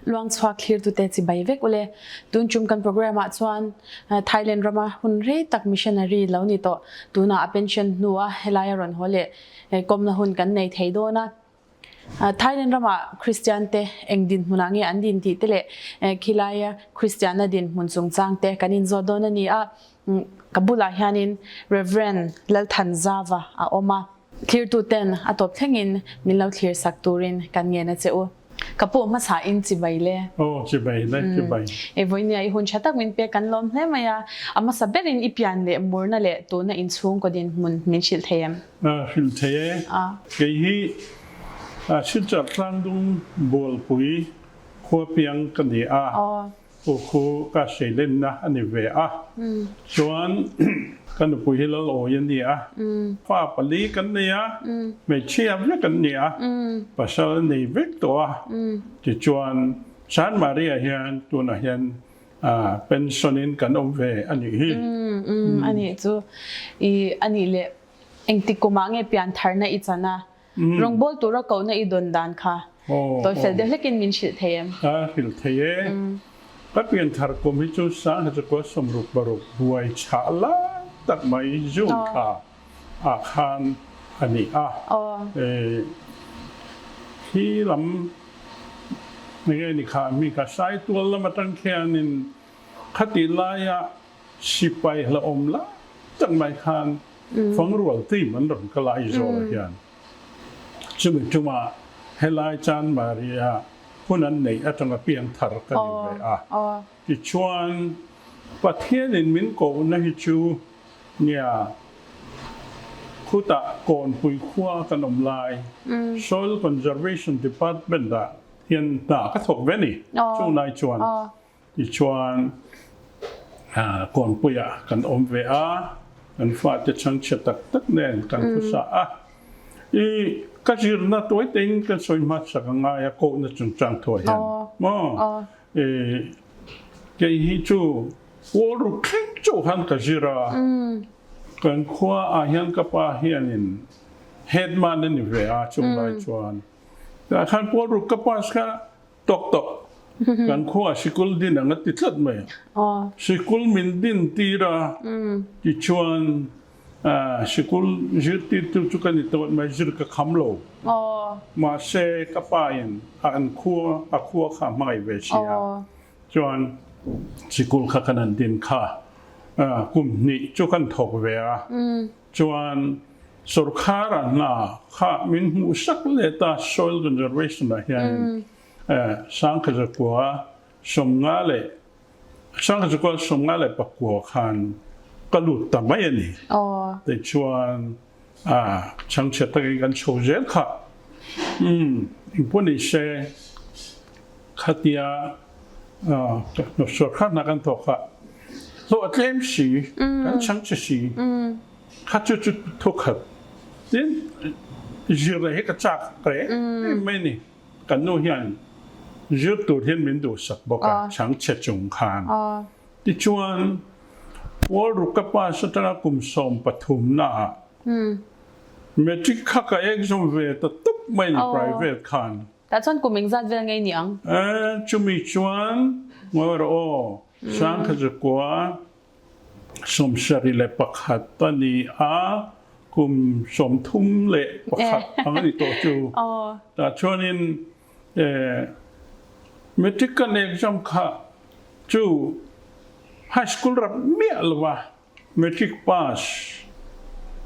Luangchhuak thlirtute chibai vek ule. Tun tum kan programme ah chuan Thailand rama hun rei tak missionary lo ni tawh tunah a pension hnua helai a rawn haw leh kawmna hun kan nei thei dawn a. Thailand ramah Kristian te eng dinhmunah nge an din tih te leh khilaia Kristianna dinhmun chungchang te kan inzawt dawn a ni a. Ka bulah hianin Rev. Lalthanzava a awm a. Thlirtuten a tawp thlengin min lo thlir sak turin kan ngen a che u. Ka pawh hmasa in chibai le. Aw chibai le chibai. E vawinia i hun tha tak min pek kan lawm hle mai a. A hmasa berin i pian leh murna leh tuna inchhungkaw dinhmun min hrilh thei em? Hrilh thei e. Kei hi Silchar Tlangdung Bualpui khua piang ka ni a. Pu khu ka seilenna a ni ve a, chuan ka nupui hi Lalawi a ni a, fa pali kan nei a, hmeichhia vek an ni a, pasal a nei vek tawh a, tichuan San Maria hian tunah hian pension in kan awm ve a nih hi. Umm anih chu i anih leh engtik kumah nge piantharna i chan a? Rawngbâwl tura kohna i dawn dan kha tawi fel deuh hlekin min hrilh thei em? A hrilh thei e. Ka pian thar kum hi chu Sangha 66 buai chhah lai tak mai June thla ah khan a ni a. Khi lam enge ni kha mi kha Saitual lam atang khianin khatih laia Sipai hlauhawm lai tak mai khan fangrual team an rawn kal a Aizawl ah hian. Chumi tumah helai Chanmari ah hun an neih atanga piang thar ka ni ve a. Tichuan Pathianin min kohna hi chu nia khutah Kawnpui khua kan awm lai Soil Conservation Department ah hian hna ka thawk ve a ni chunglai chuan. Tichuan, Kawnpuiah kan awm ve a, kan fate chhangchhia tak tak nen kan khusa a. I ka zirna tuai tein kan sawi hmasak a ngai a, kohna chungchang thuah hian maw? I kei hi chu pawl ruk thleng chauh khan ka zir a, kan khua ah hian ka pa hianin headman a ni ve a chunglai chuan. Tah khan pawl ruk ka pass kha Tawk tawk. Kan khuaah sikul din ang a ti tlat mai. Sikul min din tir a, tichuan sikul zirtirtu chu ka ni tawh mai, zir ka kham lo. Mahse ka pa in a an khua, a khua kha a hmangaih ve si a, chuan sikul kha kan han din kha kum hnih chu kan thawk ve a. Chuan sorkar-a hna kha min hmuh sak let a, Soil Conservation ah hianin 1954 khan ka lut ta mai a ni. Tichuan chhangchhiat takin kan chho zel kha. Engpawh ni se khatia sorkar hna kan thawk kha hlawh a tlem si, kan chhangchhe si. Kha chu chu thukhat tin zir leh hi ka chak reng em mai ni. Kan nu hian zir tur hian min duhsak bawk a, chhangchhe chung khan. Tichuan World ruk ka pass atanga kum 13 na ah Matric kha ka exam ve ta tup mai ni private khan. Tah chuan kum engzat vel ngei ni ang? Chumi chuan ngawi rawh aw, 1971 a ni a, kum 31 ang a ni tawh chu. Tah chuanin Matric kan exam kha chu High School rap miah lova Matric pass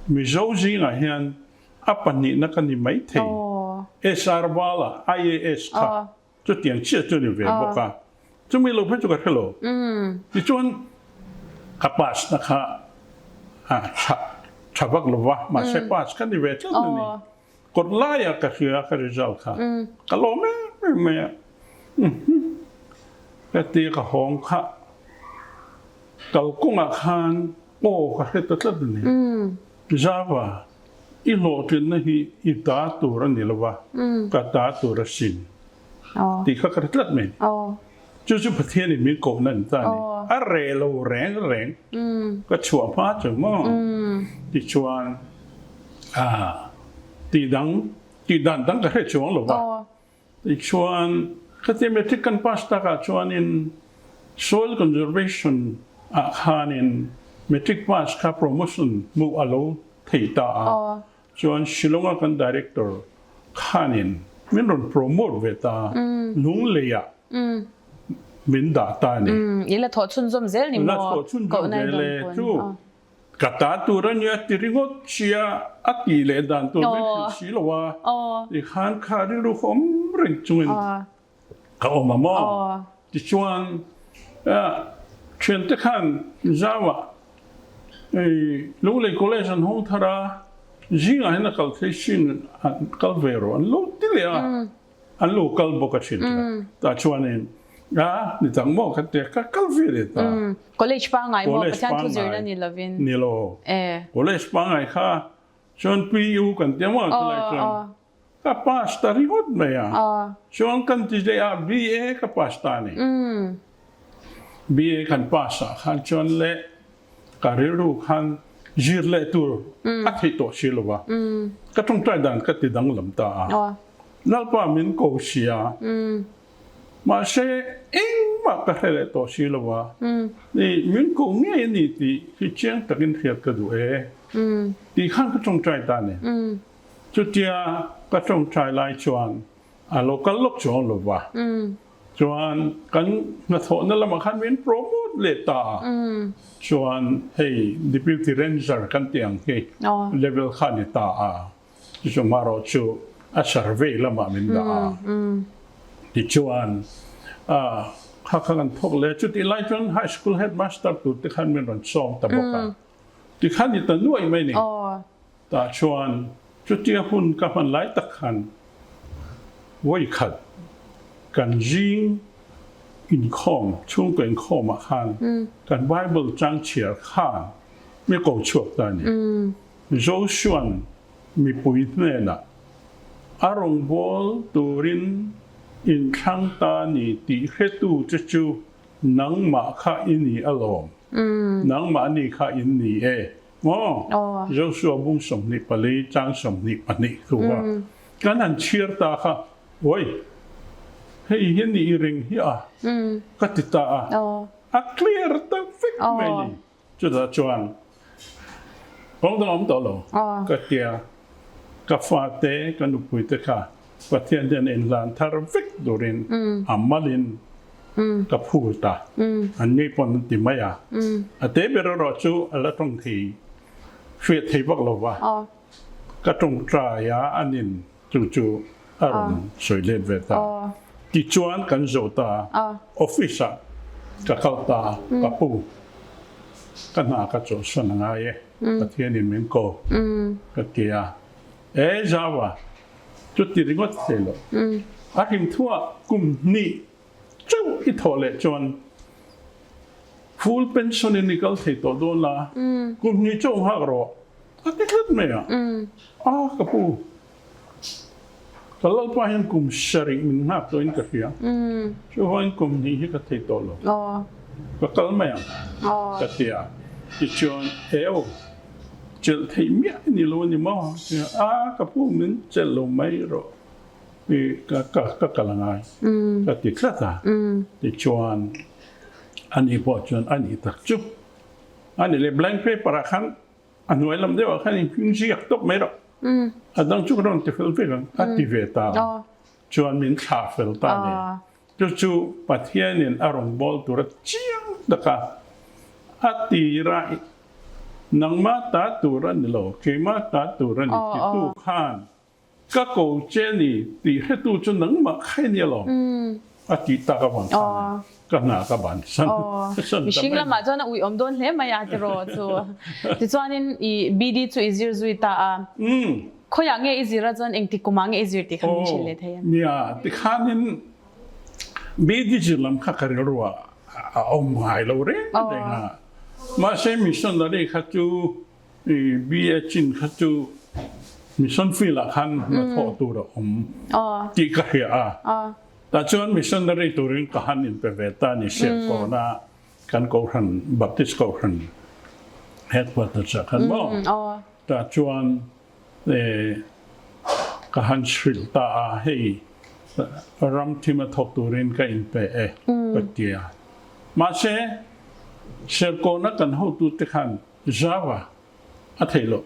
Mizo zingah hian a pahnihna ka ni maithei. SR Vala IAS kha. Chutiang chiah chu a ni ve bawk a, chumi lo phei chu ka hre lo. Tichuan ka pass na kha a tha tha vak lo va, mahse pass ka ni ve tlat a ni. Kawt laia ka hria ka result kha ka lawm em em mai a, ka ti ka hawng kha kalkawngah khan aw ka hre ta tlat a ni. Java. I hlawhtlinna hi i ta tur a ni lo va, ka ta tur a sin tih kha ka hre tlat mai. Chu chu Pathianin min kohna a ni ta a ni. A reh lo reng reng ka chhuah hma chu maw? Tichuan tih dang tih dan dang ka hre chuang lo va. Tichuan. Khatia matric kan pass takah chuanin Soil Conservation ah khanin matric pass kha promotion hmuh a lo thei ta a, chuan Shillong-a kan Director khanin min rawn promote ve ta, Lunglei ah min dah ta a ni. I la thawh chhunzawm zel ni maw? La thawh chhunzawm zel e, chu ka ta tur a nia ti ringawt sia a tih leh dan tur min hrilh si lo a, tikhan kha rilru kha awm reng chungin ka awm a maw? Tichuan thiante khan Zauah Lunglei College an hawng thar a, zingah hian a kal thei sin an kal ve rawh an lo ti leh a, an lo kal bawk a thin kha. Tah chuanin a ni tak maw ka tia ka kal ve leh ta. College pangngai maw Pathian thu zirna ni lovin. Ni lo. College pangngai kha chuan PU kan tia maw chulai chuan Ka pass ta ringawt mai a. Chuan kan ti daih a, BA ka pass ta a ni. BA kan pass ah khan chuan leh ka rilru khan zir leh tur a theih tawh si lo va. Ka tawngtai dan ka ti danglam ta a. Lalpa min ko si a. Mahse engmah ka hre leh tawh si lo va. Min ko ngei a ni tih hi chiang takin hriat ka duh e tih khan ka tawngtai ta a ni. Chutia ka tawngtai lai chuan a lo kal lawk chuang lo va, chuan kan hnathawhna lamah khan min promote leh ta a, chuan hei Deputy Ranger kan tih ang hi level kha a ni ta a, chu marawh chu a survey lamah min dah a, tichuan kha kha kan thawk leh a, chutih lai chuan High School Headmaster tur te khan min rawn sawm ta bawk a. Tikhan i ta nuaih mai ni. Tah chuan chutia hun ka hman lai tak khan vawikhat kan zing inkhawm, chhungkaw inkhawmah khan kan Bible chang chhiar khan mi ko chhuak ta a ni. Joshua'n mipui hnenah a rawngbâwl turin inthlang ta ni tih hretu che chu nangmah kha i ni alawm. Nangmahni kha in ni e. Maw? Joshua bung 24 chang 22 thu a kan han chhiar ta kha, Oi, hei hi ni i ring hi a, ka ti ta a. A clear ta vek mai ni. Chutah chuan kawng dang awm tawh lo ka tia, ka fate, ka nupuite kha Pathian hian inhlan thar vek turin a malin ka phul ta. An ngei pawn an ti mai a. A te ber erawh chu a la tawng thei, hriat thei vak lo va. Ka tawngtai a, an in chu chu a rawn sawi let ve ta. Tichuan kan zo ta, office ah ka kal ta, ka pu, ka hna ka chawlhsan a ngai e, Pathian in min ko ka ti a. E Java, chuti ringawt thei lo. A hrimthuah kum hnih chauh i thawh leh chuan full pension in i kal thei tawh dawn la, kum hnih chauh nghak rawh a ti tlat mai a. A ka pu, ka lalpa hian kum sarih min nghak tawhin ka hria, chuvangin kum hnih hi ka thei tawh lo, ka kal mai ang ka ti a. Tichuan, Ew. Chelh theih miah i ni lo a ni maw? A, ka pu min chelh lo mai rawh i ka ka ka kal a ngai ka ti tlat a. Tichuan ani pawh chuan a nih tak chu a ni le blank paper ah khan a hnuai lam deuh ah khan in hming ziak tawp mai rawh a dang chu ka rawn ti fel vek ang a ti ve ta chuan min thlah fel ta a ni. Chu chu Pathianin a rawngbâwl tura chiang taka a tira nangmah ta tur a ni lo, keimah ta tur a ni titu khan ka ko che ni tih hretu chu nangmah kha i ni alawm a tih tak avang khan ka hna ka bansan ta mai. Mihring lamah chuan a uiawm dawn hle mai a tiraw chu. Tichuanin i BD chu i zir zui ta a. Khawiah nge i zir a chuan engtik kumah nge i zir tih kha min hrilh leh thei em? Nia, tikhanin BD zir lam kha ka rilruah a awm ngai lo reng reng a. Mahse missionary kha chu BA chin kha chu mission field ah khan hnathawh tur a awm tih ka hria a. Tah chuan missionary turin ka han inpe ve ta ni Serkawna kan Kohhran Baptist Kohhran headquarters ah khan maw tah chuan ka han hrilh ta a hei. Ram thim a thawk turin ka inpe e ka ti a. Mahse, Serkawna kan hotute khan Java a theih loh.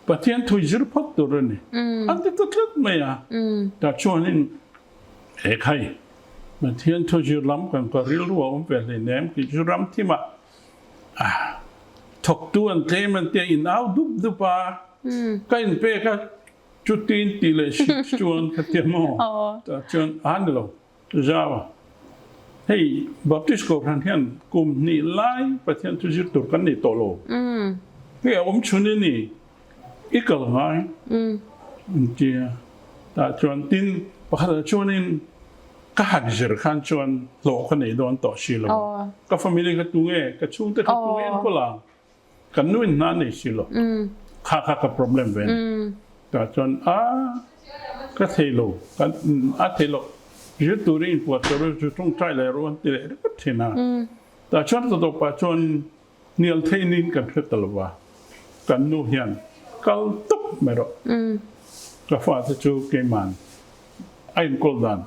Pathian thui zir phawt tur a ni. An ti ta tlat mai a. Tah chuanin he khai Pathian thu zir lam kan ka rilru a awm ve hleinem tih chu ram thimah thawktu an tlem an tia in au dup dup a, ka inpek a chutin tih leh si chuan ka tia maw? Tah chuan a ni lo. Zau a, Hei Baptist Kohhran hian kum hnih lai Pathian thu zir tur kan nei tawh lo. Hei a awm chhun i ni, i kal ngai an ti a. Tah chuan tin pakhatah chuanin ka han zir khan chuan hlawh ka nei dawn tawh si lo. Ka family kha tunge, ka chhungte kha tunge enkawl ang? Kan nu in hna nei si lo. Kha kha ka problem ve ni. Tah chuan a ka thei lo, a thei lo. Zir turin in puat tur chu tawngtai leh rawh an ti leh ringawt thin a. Tah chuan ka tawpah chuan hnial thei niin kan hre ta lo va. Kan nu hian kal tawp mai rawh. Ka fate chu keiman a inkawl dan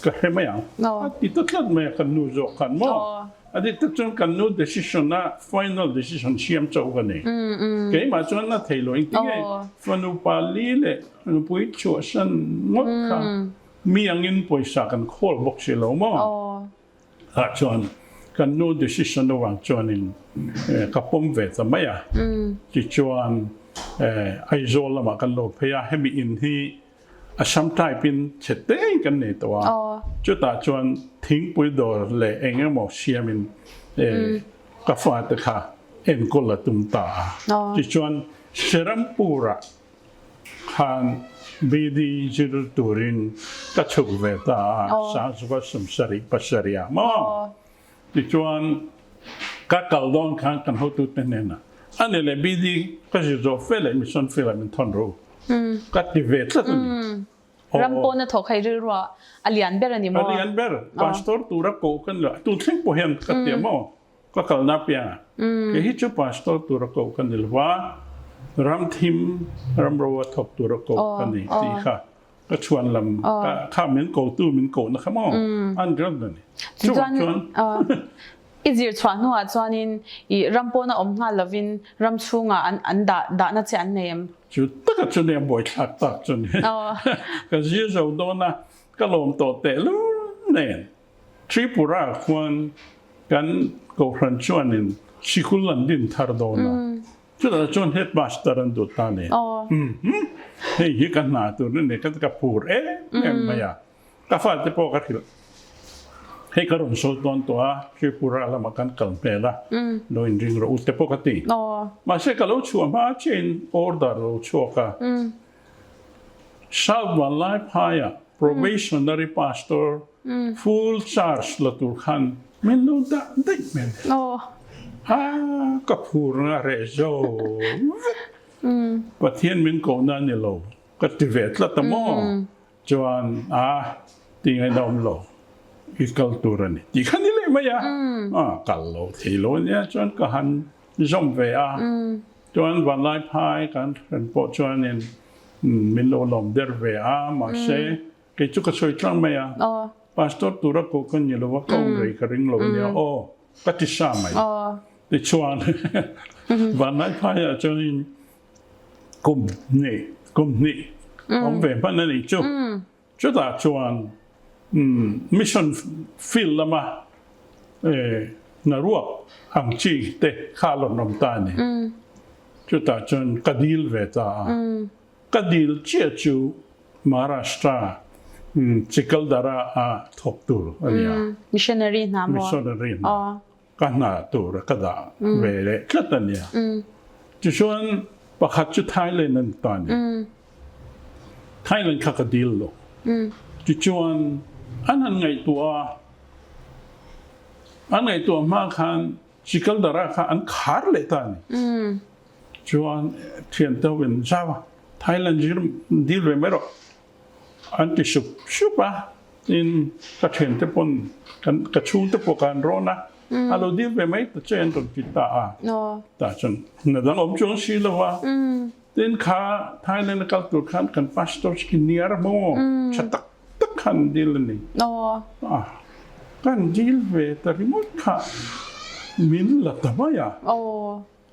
Ka hre mai ang. A ti ta tlat mai a kan nu zawk khan maw? A dik tak chuan kan nu decision a final decision siam chauh ka nei. Keimah chuan a thei lo engtin nge fanu pali leh nupui chhuahsan ngawt kha mi angin pawisa kan khawl bawk si lo maw? Tah chuan kan nu decision avang chuanin ka pawm ve ta mai a. Tichuan Aizawl lamah kan lo phei a, hemi in hi Assam type in chhe teng kan nei tawh a, chutah chuan thingpui dawr leh eng emaw siamin ka fate kha enkawl a tum ta a. Tichuan Serampur-ah khan BD zir turin ka chhuk ve ta a, Sangzuka 77 pasarih ah maw? Tichuan ka kal dawn khan kan hotute hnenah a ni leh BD ka zir zawh fe leh mission field ah min thawn rawh u ka ti ve tlat a ni. Ram pawna thawk hai rilruah a lian ber a ni maw? A lian ber. Pastor tura koh ka ni lo. Tun thleng pawh hian ka ti a maw? Ka kalna apiangah kei hi chu pastor tura koh ka ni lo va, ram thim ram roa thawk tura koh ka ni tih kha Ka chhuan lam kha min kotu min kohna kha maw an rilru a ni. Chuan i zir chhuah hnuah chuanin i ram pawna awm nghal lovin ram chhungah an dah dahna che an nei em? Chu taka chu nia buaithlak tak chu ni. Ka zir zo dawn a, ka lawm tawh tehlul nen Tripura khuan kan Kohhran chuanin sikul an din thar dawn a. Chutah chuan headmaster an duh ta ni. Hei hi ka hna tur a ni, ka phur em em mai a. Ka fate pawh ka hrilh. Hei ka rawn sawi tawn tawh a, Tripura lamah kan kal hmel a, lo inring rawh u te pawh ka ti. Mahse ka lo chhuah hma chiahin order lo chhuak a. South Vanlaiphaiah probationary pastor full charge la tur khan min lo dah daih mai a ni. A ka phur nga reh zo vek. Pathian min kohna a ni lo ka ti ve tlat a maw? Chuan a ti ngaihna awm lo i kal tur a ni tih kha ni leh mai a. A kal lo thei lo a nia chuan ka han zawm ve a. Chuan Vanlaiphai kan hran pawh chuanin min lo lawm der ve a, mahse kei chu ka sawi tlang mai a, Pastor tura koh ka ni lo a, ka awm rei ka ring lo ania aw ka ti sa mai. Tichuan Vanlaiphaiah chuanin kum hnih kum hnih awm ve hman a nih chu. Chutah chuan mission field lama hnaruak ang chi te kha a rawn awm ta a ni. Chutah chuan ka dil ve ta a. Ka dil chiah chu Maharashtra Chikaldara a thawk tur a ni a. Missionary hna maw? Missionary hna. Ka hna tur ka dah ve leh tlat a nia. Tichuan pakhat chu Thailand an ta a ni. Thailand kha ka dil lo. Tichuan an han ngaihtuah a, an ngaihtuah hma khan Chikaldara kha an khar leh ta a ni. Chuan thiante ho in zau a, Thailand zir dil ve mai rawh. An ti sup sup a, tin ka thiante pawn kan ka chhungte pawh ka han rawn a, a lo dil ve mai ta che an rawn ti ta a, tah chuan hna dang awm chuang si lo a. Tin kha Thailand a kal tur khan kan pastor khi niar maw tha tak tak khan dil a ni. Ah kan dil ve ta ringawt kha min la ta mai a.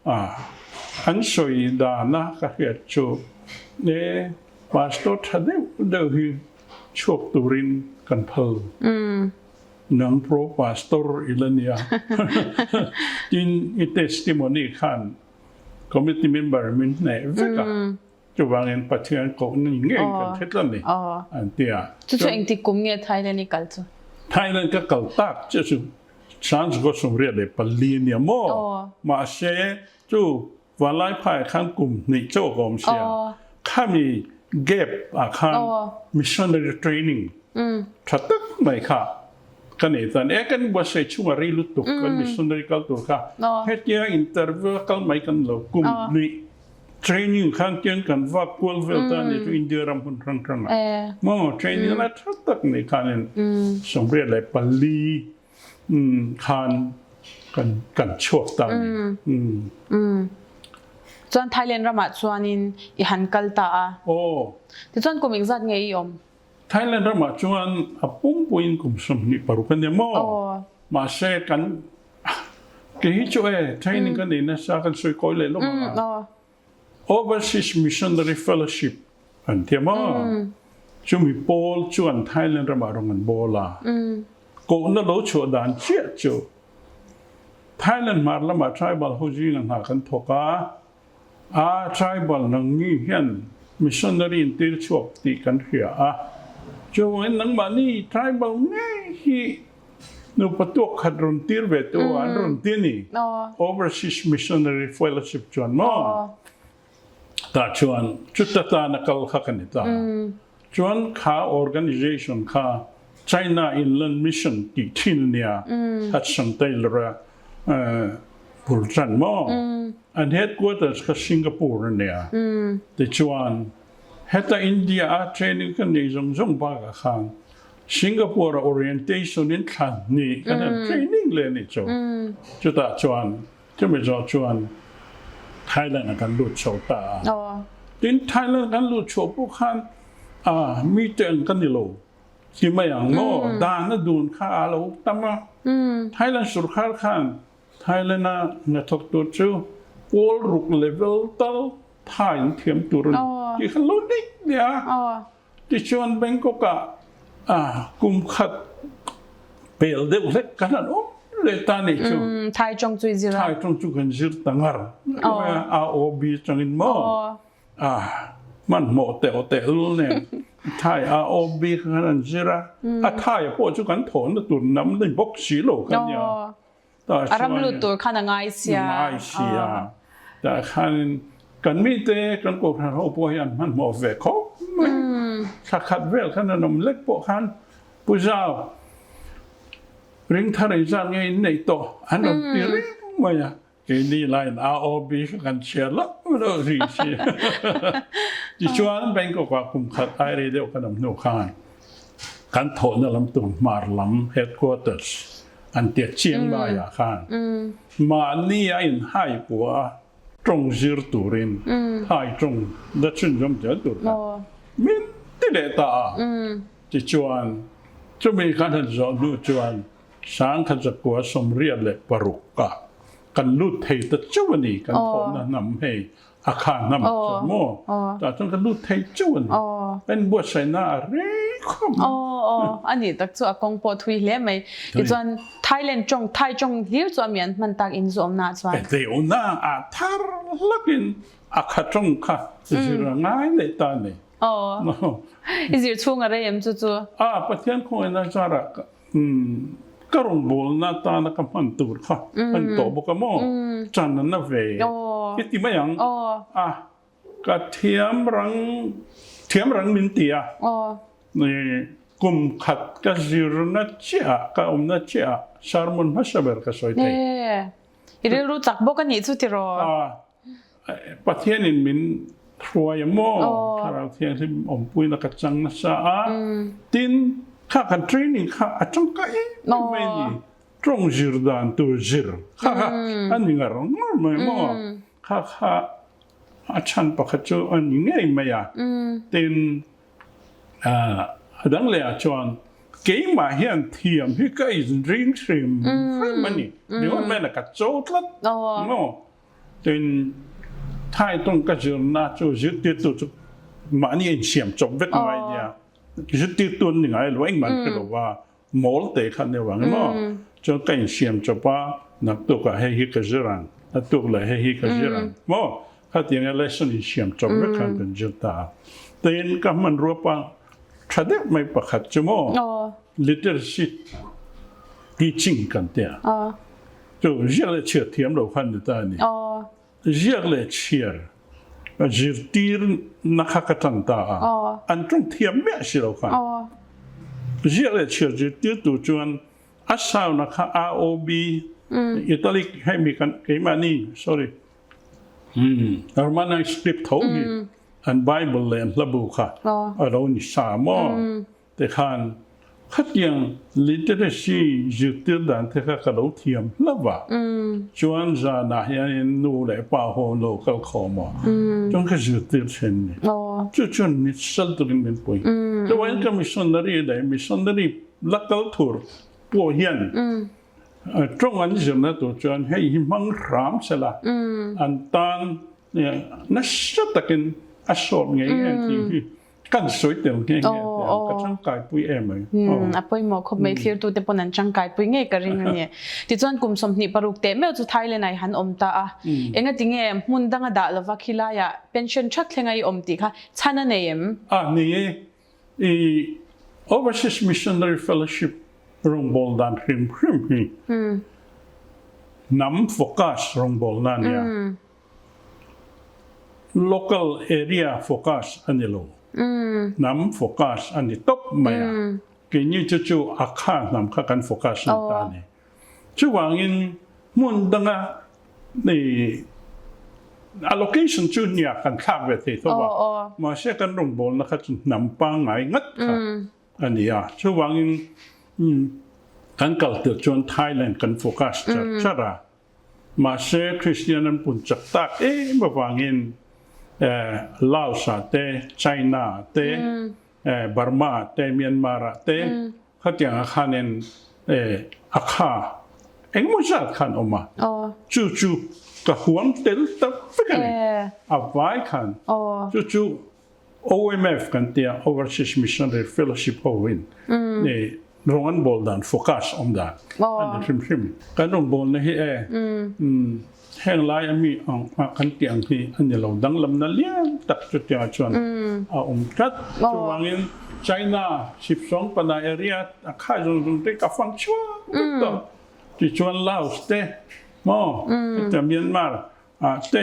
Ah an sawi dana ka hriat chu e pastor tha deuh deuh hi chhuak turin kan phal lo. Nang pro pastor i la nia. Tin i testimony khan Committee member min hneh vek a, chuvangin Pathian kohna ni ngei kan hre tlat ni, an ti a. Chu chu engtik kum nge Thailand i kal chu? Thailand ka kal tak chiah chu 1984 a nia maw? Mahse chu Vanlaiphai khan kum hnih chauh ka awm sia, khami gap ah khan missionary training tha tak mai kha Ka nei chuan e kan buatsaih chhungah rei lutuk kan missionary kal tur kha hetia interview a kal mai kan lo kum hnih training khan tian kan vak kual vel ta ni chu India ram hmun hrang hrang ah maw training la tha tak nei khanin 84 khan kan kan chhuak ta ni. Chuan Thailand ramah chuanin i han kal ta a. Aw. Tichuan kum engzat nge i awm? Thailand ramah chuan a pumpuiin kum 26 a nia maw? Mahse kan kei hi chu e training ka nei nasa kan sawi kawi leh lawk ang a. Overseas Missionary Fellowship an tia maw? Chumi pawl chuan Thailand ramah rawng an bawl a. Kohna lo chhuah dan chiah chu Thailand hmar lamah tribal ho zinga hna kan thawk a. A tribal nangni hian missionary in tir chhuak tih kan hria a, chuvangin nangmahni tribal ngei hi nupa tuak khat rawn tir ve tu a an rawn ti a ni, Overseas Missionary Fellowship chuan maw? Tah chuan chuta tana kal kha ka ni ta. Chuan kha organization kha China Inland Mission tih thin a nia, Hudson Taylor a bul tan maw? An headquarters kha Singapore a nia. Tichuan heta India a training kan nei zawng zawng bakah khan Singapore a orientation in thla hnih kan han training leh a nih chu. Chutah chuan Chumi zawh chuan Thailand ah kan lut chho ta a. Tin, Thailand kan lut chhuah pawh khan a mite ang ka ni lo ti mai ang maw? Dan a dun kha a lo tam a. Thailand sorkar khan Thailand a hnathawk tur chu pawl ruk level tal Thai an thiam tur a ni tih kha lo dik nia. Tichuan Bangkok ah kum khat pel deuh hlek kan han awm leh ta nih chu. Thai tawng chu i zir a? Thai tawng chu kan zir ta ngar. AOB changin maw? Hmanhmawh teuh teh lul nen Thai AOB kha kan han zir a. A Thai pawh chu kan thawhna tur nam ni bawk si lo kha nia. A ram lut tur khan a ngai sia. Ngai sia. Tah khanin kan mite kan kohhran ho pawh hi an hmanhmawh ve khawp mai. Thla khat vel khan an awm lek pawh khan Pu Zau ring thar engzat nge in neih tawh an rawn ti reng mai a. Keini laiin AOB kha kan chhiar loh loh rih si. Tichuan Bangkok ah kum khat ai rei deuh kan awm hnu khan kan thawhna lam tur hmar lam headquarters an tia Chiang Mai ah khan mahni a in hai pua a tawng zir turin Thai tawng la chhunzawm zel tur khan min ti leh ta a. Tichuan chumi khan han zawh hnu chuan 1986 ah kan lut thei ta chauh a ni, kan thawhna hnam hei a kha hnam chuan maw tah chuan kan lut thei chauh a ni. Kan inbuatsaihna a rei khawp mai. A nih tak chu a kawng pawh thui hle mai. Tichuan Thailand tawng, Thai tawng hlir chu a mi an hman tak inzawmna ah chuan. Deuhna ah thar hlakin a kha tawng kha zir a ngai leh ta a ni. I zir chhung a rei em chu chu? A, Pathian khawngaihna zarah Ka rawngbawlna atana ka hman tur kha a ni tawh bawk a maw? Chan a na ve i ti mai ang a, ka thiam rang thiam rang min ti a, kum khat ka zirna chiah ah ka awmna chiah ah sermon hmasa ber ka sawi thei. I rilru chak bawk a nih chu tiraw? Pathianin min hruai a maw? Thlarau Thianghlim awmpuina ka chang nasa a, tin kha kan training kha a tangkai em em mai a ni. Tawng zir dan tur zir kha kha a ni ngar ngar mai maw? Kha kha. a chhan pakhat chu a ni ngei mai a. Tin, a dang leh ah chuan keimah hian thiam hi ka inring hrim hrim a ni. Ringawt mai la ka cho tlat maw? Tin, Thai tawng ka zirna chu zirtirtu chu mahni a insiam chawp vek ngai nia. Zirtirtu an ni ngai lo, engmah an hre lo va, mawl te kha an ni avang emaw. Chuan ka insiam chawp a, naktukah hei hi ka zir ang, naktuk leh hei hi ka zir ang maw? Khatianga lesson insiam chawp vek khan kan zir ta a. Tin, ka hmanrua pa tha deuh mai pakhat chu maw, literacy teaching kan tia. Chu ziak leh chhiar thiam lo khan ni ta a ni. Ziak leh chhiar zirtir na kha ka tan ta a, an tawng thiam miah si lo khan. Ziak leh chhiar zirtir tur chuan a sound a kha AOB, italic hemi kan keimahni sorry Romanized script tho hi an Bible leh an hlabu kha a lo ni sa maw? Te khan khatiang literacy zirtir dan te kha ka lo thiam hlauh a, chuan zanah hianin nu leh pa ho an lo kal khawm a, chuan ka zirtir thin ni. Chu chuan mit sal turin min pui. Chuan ka missionary leh missionary la kal thur pawh hian tawng an zirna tur chuan hei hi hmang hram sela an tan nasa takin a sawt ngei ngei tih hi Kan sawi tel nghe nghe te ang, ka tangkaipui em ai. A pawimawh khawp mai, thlirtute pawn an tangkaipui ngei ka ring a ni. Tichuan kum 26 teh meuh chu Thailand ah i han awm ta a, engati nge hmun danga dah lova khilaiah pension thak thlenga i awm tih kha chhan a nei em? A ni e, i Overseas Missionary Fellowship rawngbâwl dan hrim hrim hi hnam focus rawngbâwlna a nia. Local area focus a ni lo. Hnam focus a ni tawp mai a. Keini chu chu a kha hnam kha kan focus a ni ta a ni. Chuvangin hmun danga i allocation chu nia kan thlak ve thei tho a. Mahse kan rawngbawlna kha chu hnam pangngai ngat kha a ni a. Chuvangin kan kal tirh chuan Thailand kan focus char char a. Mahse, Kristian an pun chak tak em avangin Laos-ah te, China-ah te, Burma-ah te, Myanmar-ah te khatiangah khanin a kha engemaw zat khan awm a. Chu chu ka huam tel ta vek a ni. A vai khan chu chu OMF kan tia, Overseas Missionary Fellowship ho in rawng an bawl dan focus awm dan a ni hrim hrim. Kan rawn bawlna hi e heng lai a mi ang a kan tih ang hi a ni lo, danglamna lian tak chutiangah chuan a awm tlat. Chuvangin China Sipsawng pana area a khai zawng zawng te ka fang chhuak vek tawh. Tichuan Laos te maw hetiang Myanmar ah te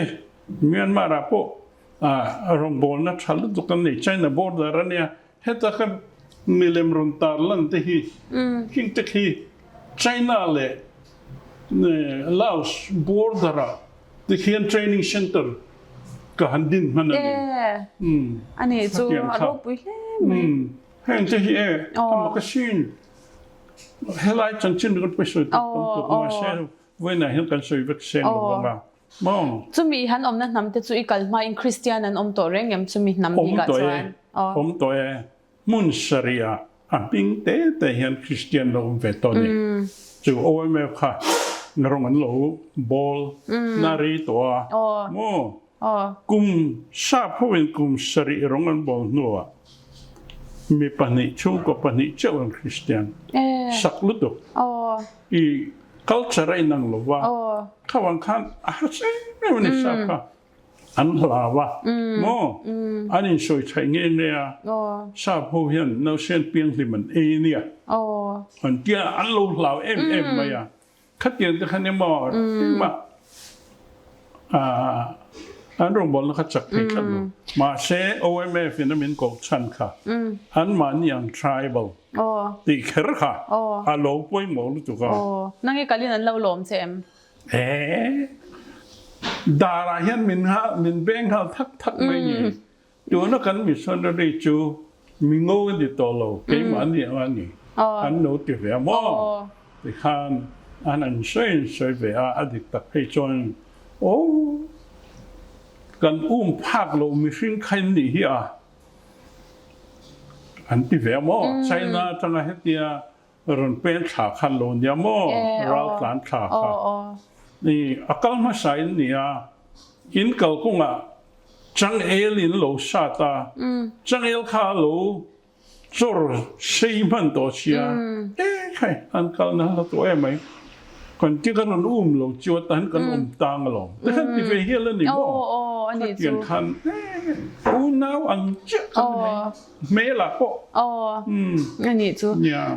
Myanmar ah pawh A rawngbawlna tha lutuk an nei. China border a nia. Heta ka milem rawn tar lan te hi hing te khi China leh Laos border ah te khian training center ka han din hman a ni. A nih chu a ropui hle mai. Heng te hi e a mak asin. Helai chanchin ringawt pawh i sawi tur tam tuk mahse vawiinah hian kan sawi vek seng lo vang a. Maw? Chumi han awmna hnam te chu i kal hmain Kristian an awm tawh reng em chumi hnam bikah chuan? Awm tawh e. Hmun sarih-ah a hming te te hian Kristian lo awm ve tawh a ni. Chu OMF kha rawng an lo bawl na rei tawh a. Maw? Kum sap hoin kum sarih rawng an bawl hnuah mi pahnih chhungkaw pahnih chauh an Kristian sak lutuk. I culture a inang lo va, kha vang khan a harsa em em a ni sap kha an hlau a maw an insawi thaih nge nge a, sap ho hian nausen pianghlim an ei nia an tia an lo hlau em em mai a, Khatiang te khan emaw engmah an rawngbawlna kha chak thei tlat lo. Mahse OMF in a min koh chhan kha anmahni ang tribal tih kher kha a lo pawimawh lutuk a. Nang i kalin an lo lawm che em? E, darah hian min min beng nghal thak thak mai ni. Tuna kan missionary chu mi ngo a ni tawh lo, keimahni ang a ni, an lo ti ve a maw? Tikhan an an sawi an sawi ve a, a dik tak phei chuan aw. Kan um phak lo mihring kha in nih hi a an ti ve a maw? China atanga hetia rawn pen thla khan lo nia maw? Raltlan thla kha. I a kal hmasa in ni a, in kalkawngah changel in lo sat a, changel kha a lo Chawr sei hman tawh sia e khai an kal na hla tawh em mai kan ti kan rawn um lo chu atan kan awm tang alawm te khan ti ve hial a ni maw khatiang khan e unau ang chiah khan ni mai hmel ah pawh a nih chu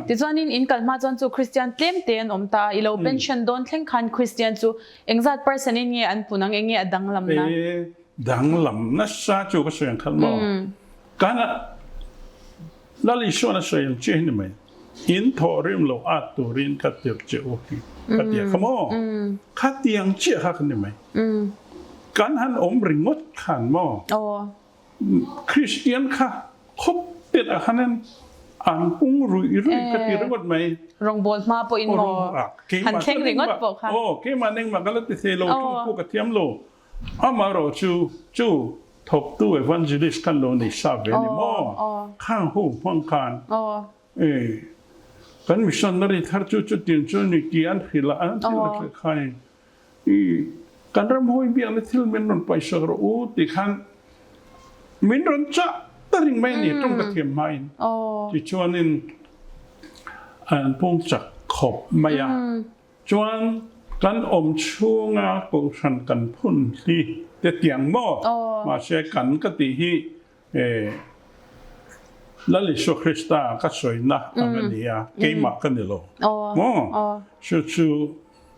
tichuanin in kal hma chuan chu Christian tlem te an awm ta i lo pension dawn thleng khan Christian chu engzat percent in nge an pun ang enge a danglam na e danglam nasa chu ka sawi ang khan maw Kan Lal Isuan a sawi ang chiah hi ni mai, In thawh rim lo at turin ka tirh che u hi ka ti a kha maw? Khatiang chiah kha ka ni mai. Kan han awm ringawt khan maw? Kristian kha khawp tet ah khanin an pung ruih ruih ka ti ringawt mai. Rawngbâwl hma pawhin maw? Han thleng ringawt pawh kha. Aw, keimah nengmah ka la ti thei lo, thawng pawh ka thiam lo. Amaherawh chu, chu thawktu evangelist khan lo nei sa ve a ni maw? Khang ho hmang khan kan missionary thar chu chutiang chu a ni tih an hrilh a, an thil a hrilh khanin kan ram hawi biakna thil min rawn paihsak rawh u tih khan min rawn chah ta ring mai a ni, tawng ka thiam hmain. Tichuanin an pung chak khawp mai a. Chuan kan awm chhunga kohhran kan phun hi te tiang maw? Mahse kan ka tih hi Lal Isua Krista ka sawina ang a ni a, keimah ka ni lo maw? Chu chu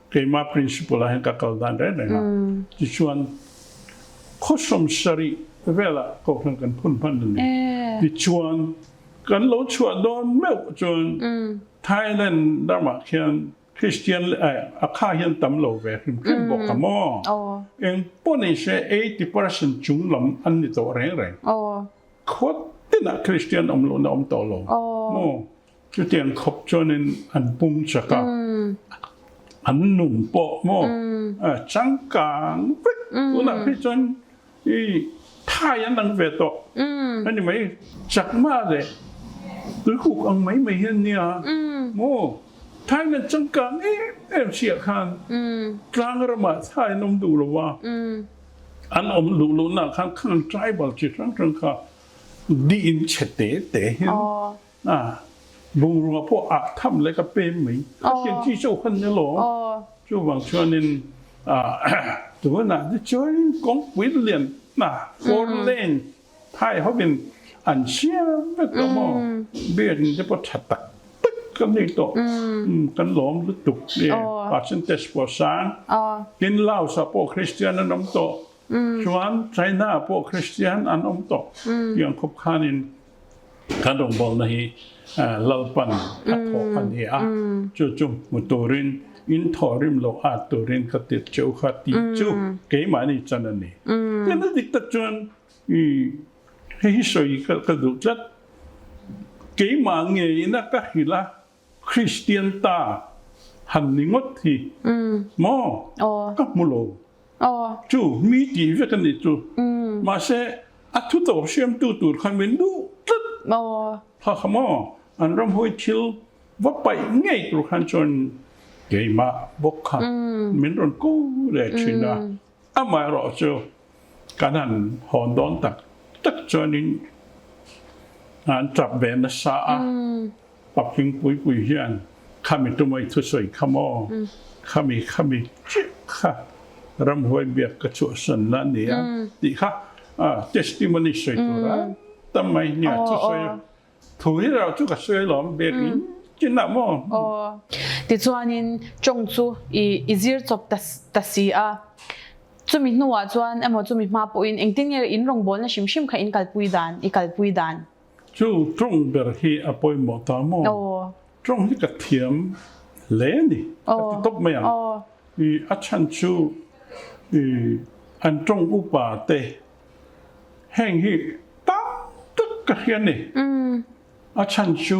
keimah principle ah hian ka kal dan reng reng a. Tichuan khawsawm sarih velah kohhran kan phun hman a ni. Tichuan kan lo chhuah dawn meuh chuan Thailand ramah khian Christian a kha hian tam lo ve hrim hrim bawk a maw? Eng pawh ni se 80% chung lam an ni tawh reng reng. Khua tinah Christian awm lohna awm tawh lo maw? Chutiang khawp chuanin an pung chak a, an nun pawh maw changkang vek. Tunah phei chuan I thai an ang ve tawh a ni mai. Chakma leh tuikuk ang mai mai hian nia maw Thailand changkang em em chiah khan tlang ramah thai an awm duh lo a, an awm duh lohna khan khang tribal chi hrang hrang kha diin chhe te te hian a bungrua pawh ah tham leh ka pem mai a thian chi chauh khan ni lo chuvang chuanin tunah te chuan kawngpui lian na four lane thai hovin an siam vek lo maw biakin te pawh tha tak tak kan nei tawh kan lawm lutuk e percentage pawh sang tin Laos ah pawh Christian an awm tawh chuan China ah pawh Christian an awm tawh tiang khawp khanin Kan rawngbawlna hi Lalpan a thawh a ni a, chu chu hmu turin in thawhrim lo at turin ka tirh che u kha tih chu keimahni chan a ni. Tin a dik tak chuan hei hi sawi ka duh tlat, keimah ngeiin a ka hrilh a, Kristian ta han ni ngawt hi maw ka hmu lo. Chu mi tih vek a nih chu. Mahse a thu tawp siamtu tur khan min duh tlat. Kha kha maw an ramhawi thil va paih ngei tur khan chuan keimah bawk kha min rawn ko leh thin a. Amaherawhchu kan han hawn dawn tak tak chuanin an tap ve nasa a. Paking pui pui hian khami tumai thusawi kha maw? Khami khami chiah kha ramhuai biak ka chhuahsan la a ni a tih kha testimony sawi tur a tam mai nia thusawi a thu hi rau chu ka sawi alawm biakin chinah maw? Aw. Tichuanin tawng chu i zir chawp ta si a, chumi hnuah chuan emaw chumi hma pawhin engtin nge in rawngbawlna hrim hrim kha in kalpui dan, i kalpui dan? Chu tawng ber hi a pawimawh ta maw? Tawng hi ka thiam hle a ni, ka ti tawp mai ang. I a chhan chu i an tawng upa te heng hi tam tak ka hria a ni. A chhan chu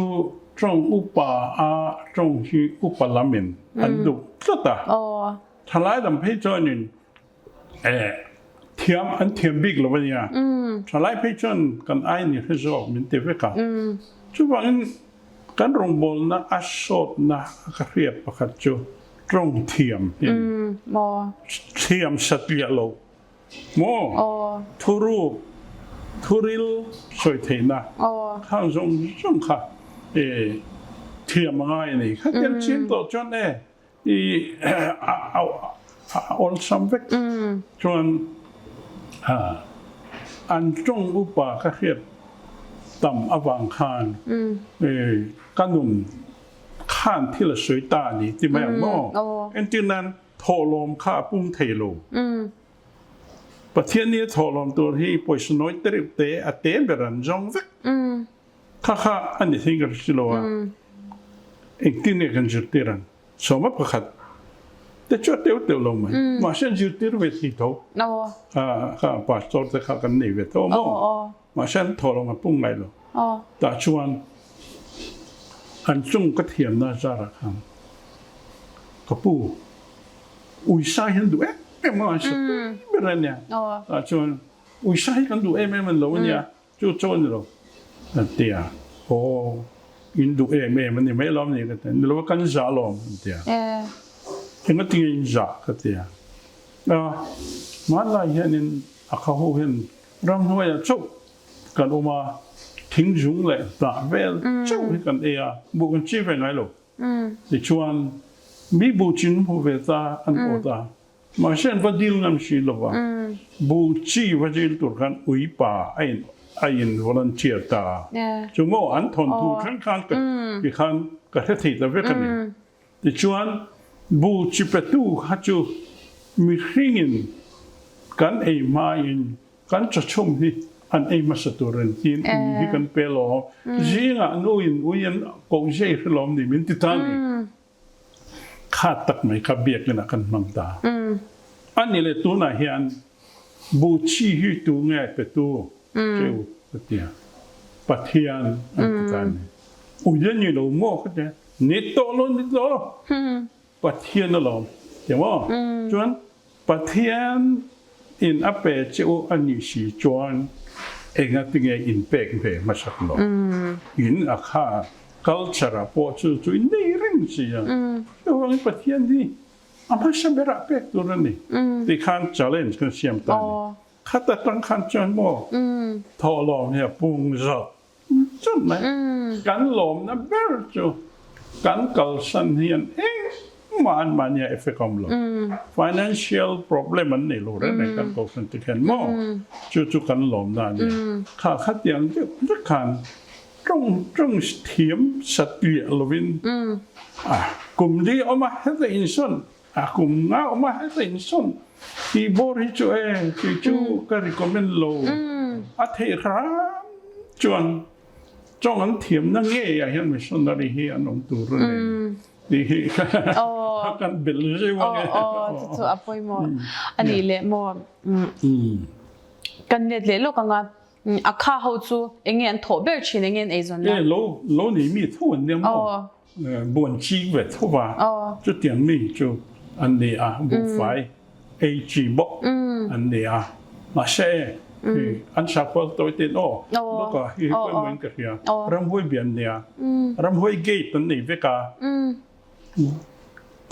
tawng upa a tawng hi upa lamin an duh tlat a. Thalai lam phei chuanin e. Thiam an thiam bik lo a nia. Thalai phei chuan kan ai ni hre zawk min ti vek a. Chuvangin kan rawngbawlna a sawtna a ka hriat pakhat chu tawng thiam hi a ni. Thiam satliah lo maw? Thuruk, thuril sawi theihna khang zawng zawng kha thiam a ngai a ni. Khatiang chin tawh chuan e I a awlsam vek chuan an tawng upa ka hriat tam avang khan ka nun khan thil a sawi ta a ni ti mai ang maw? Entir nan thawhlawm kha a pung thei lo. Pathian nia thawhlawm tur hi pawisa nawi te reuh te a te ber an zawng vek. Kha kha a ni thei ka hre si lo a, engtin nge kan zirtir ang? Sawma pakhat te chu a teuh teuh lo mai, mahse an zirtir ve thei tho. Kha pastor te kha kan nei ve tho maw? Mahse an thaw lo, an pung ngai lo. Tah chuan an chung ka thiamna zarah khan ka pu uisa hi an duh em em a, an sa tui ber a nia. Tah chuan uisa hi kan duh em em an lo a nia. Chu chu a ni lo an ti a, aw in duh em em a ni mai lawm ni ka ti a, ni lo a kan zah lawm an ti a, enga tinge in zah ka ti a, a hmanlai hianin a kha ho hian ramhnuaiah chauh kan awm a, thingzung leh hnah vel chauh hi kan ei a, buh kan chi ve ngai lo, tichuan mi buh chin hmu ve ta an awt a, Mahse an va dil ngam si lo va, bu chi va dil tur khan ui pa a in a in volunteer ta a. Chu maw an thawnthu thleng khan ka ti khan ka hre thei ta vek a ni. Tichuan bu chi petu kha chu mihringin kan ei hmain kan chawchhum hi an ei hmasa tur an tiin ui hi kan pe lawm. Zingah nuin ui an koh zei hre lawm ni min ti ta ni. Kha tak mai kha biakin ah kan hmang ta. A ni leh tunah hian bu chi hi tu nge petu cheu ka tia. Pathian an ti ta a ni. Ui a ni lo maw ka tia. Ni tawh lo ni tawh lo. Pathian alawm tia maw. Chuan Pathian in a pe che u a nih si chuan engatinge in pek ve hmasak lo? In a kha culture ah pawh chu chu in nei reng si a. Chuvangin Pathian hi a hmasa berah pek tur a ni tih khan challenge kan siam ta a ni. Khat atang khan chuan maw thawhlawm hi a pung zawk Chut mai, kan lawmna ber chu kan kalsan hian engmah an mahnia effect a awm lo. Financial problem an nei lo reng reng kan kohhran te khian maw? Chu chu kan lawmna a nia. Kha khatiang deuh vek khan tawng tawng thiam satliah lovin a kum li awm a heta insawn a kum nga awm a heta insawn tih bawr hi chu e kei chu ka recommend lo a theih hram chuan tawng an thiamna ngei ah hian missionary hi an awm tur a ni tih hi kan belh zeuh ang e. Aw chu chu a pawimawh a nih leh maw kan let leh lawk ang a a kha ho chu eng nge an thawh ber thin eng nge an eizawn la? E lo lo nei mi tho an nia maw? Buan chik ve tho va, chutiang mi chu an ni a, buhfai ei chi bawk an ni a. Mahse, an sakhual tawi ten aw, lawk a, hi hi pawimawh in ka hria, ramhuai bia an nia, ramhuai gate an nei vek a,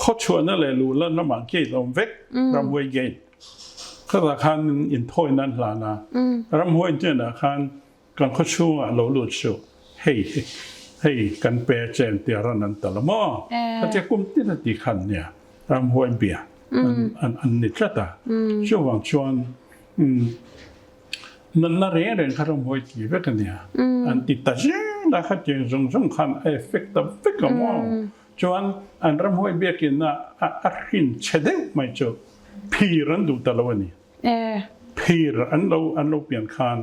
khawchhuahna leh luhlan lamah gate a awm vek, ramhuai gate. Khatah khan inthawi nan hlan a, ramhuai hnenah khan Kan khaw chhungah lo lut suh, hei hi hei kan pe chen tia ran an tal a maw? Khatia kum tin a ti khan nia ramhuai bia an an ni tlat a. Chuvang chuan natna reng reng kha ramhuai ti vek a nia. An ti ta zel a, khatiang zawng zawng khan a effect ta vek a maw? Chuan an ramhuai biakin a a hrin chhe deuh mai chu phir an duh ta lo a ni. Phir an lo an lo pian khan